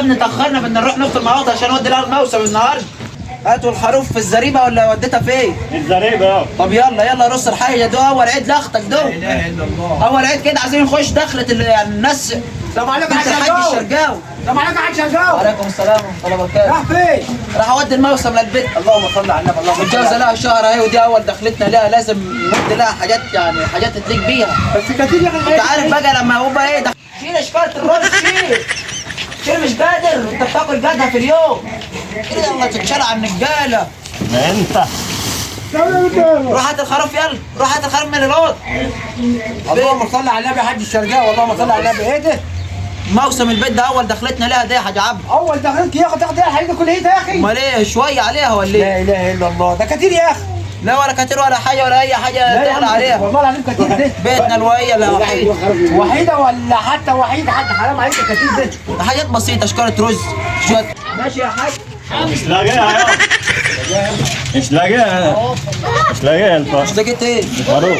ابني اتاخرنا، بدنا نروح نفطر مع بعض عشان اودي لها الموسم النهارده. هاتوا الخروف في الزريبه ولا وديتها فين؟ الزريبه اهو. طب يلا يلا رص الحاجة دو، اول عيد لاختك دو. لا اله الا الله. اول عيد كده عايزين نخش دخلة الناس. السلام عليكم يا بنت حاج الحاج شرقاوي. الشرقاوي. السلام عليكم يا حاج شرقاوي. وعليكم السلام ورحمة الله وبركاته. راح فين؟ راح اودي الموسم للبيت. اللهم صل على النبي. اللهم صل متجوزة على لها شهر اهي، ودي اول دخلتنا لها، لازم نودي لها حاجات، يعني حاجات تليق بيها. بس كتير يا اخي. انت عارف بقى لما هو ايه ده. شيل شكارة الرز، شيل شيل، مش قادر، انت بتاكل جدها في اليوم كده. يلا تتشال على النجاله. ما انت روح هات الخروف، يلا روح هات الخروف من الاوض. اللهم صل على النبي يا حاج الشرقاوي. اللهم صل على النبي. ايه ده؟ موسم البيت ده اول دخلتنا لها ده يا حاج عبد. اول دخلتك يا اخي تاخد ايه الحاجات دي كلها يا اخي؟ امال ايه، شوية عليها ولا ايه؟ لا اله الا الله، ده كتير يا اخي. لا ولا كتير ولا حاجة ولا اي حاجة لا يا تغلى عم، عليها. والله العظيم كتير ده. بيتنا الوهية اللي وحيد. وحيده ولا حتى وحيد حتى، حرام عليك كتير ده. حاجات بسيطة، شكاره رز شوية. ماشي يا حاج. مش لاقيها يا مش لاقيها، مش لاقيها مش لقيت ايه؟ الخروف.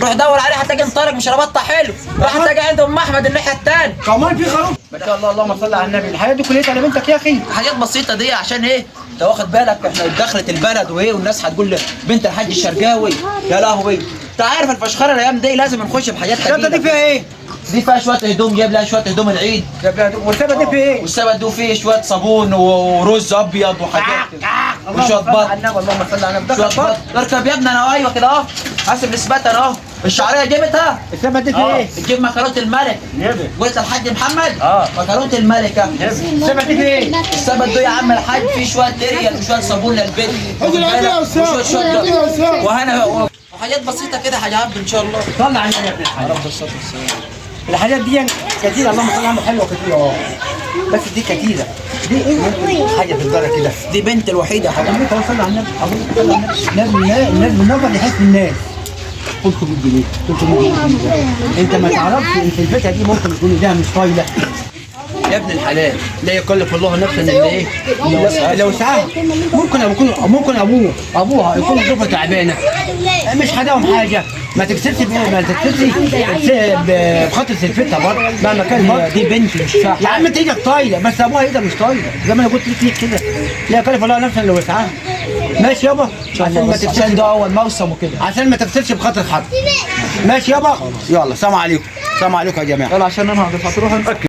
روح دور عليه هتلاقي انطلق مش ربطها حلو، راح هتلاقي عند ام احمد الناحية الثانية. كمان في خروف. ما شاء الله اللهم صل على النبي. الحاجات دي كلها على بنتك يا اخي. حاجات بسيطة دي عشان ايه؟ انت واخد بالك احنا دخلت البلد وايه، والناس هتقول بنت الحاج الشرقاوي يا لهوي. انت عارف الفشخره الايام دي لازم نخش بحاجات الشنطة تقيلة. دي فيها ايه؟ دي فيها شوية هدوم، جايب لها شوية هدوم العيد. والسبت دي فيها ايه؟ والسبت ده فيه شوية صابون ورز ابيض وحاجات كده. اللهم وشوية صل بط. على النبي. اللهم صل على النبي. شوية ده بط. اركب يا ابني انا، ايوه كده اهو، حاسب نسبتها انا اهو. الشعرية جبتها؟ السبت دي فيها ايه؟ تجيب مكرونه الملك. نبي. قلت للحاج محمد مكرونه الملكة. السبت دي فيها ايه؟ السبت ده يا عم الحاج فيه شوية اريال وشوية صابون للبيت وشوية شوية وهنا وحاجات بسيطة كده يا حاج عبد ان شاء الله. صل على النبي يا ابن الحاج. الحاجات دي كتير، اللهم صل على النبي، حلوة كتير اه، بس دي كتيرة. دي ايه؟ ممكن حاجة في الدار كده. دي بنت الوحيدة يا حاج عبد. اللهم صل على النبي. اللهم صل على النبي. لازم الناس بالنظر يحس بالناس. 500 جنيه 300 جنيه، انت ما تعرفش ان الفته دي ممكن تكون ايديها مش طايله. يا ابن الحلال، لا يكلف الله نفسا الا ايه؟ الا وسعها. ممكن يكون، ممكن ابوه ابوها يكون ظروفه تعبانة، مش حداهم حاجة. ما تكسرش ما تكسرش بخاطر سلفتها برضه مهما كان برضه. دي بنت مش فيها يا عم انت ايدك طايله، بس ابوها ايدها مش طايله، زي ما انا قلت لك كده. لا يكلف الله نفسا الا وسعها. ماشي يابا، عشان ما عشان تكسرش، ده اول موسم وكده. عشان ما تكسرش بخاطر حد. ماشي يابا، يلا سلام عليكم. سلام عليكم يا جماعة. يلا عشان ننهض هتروح.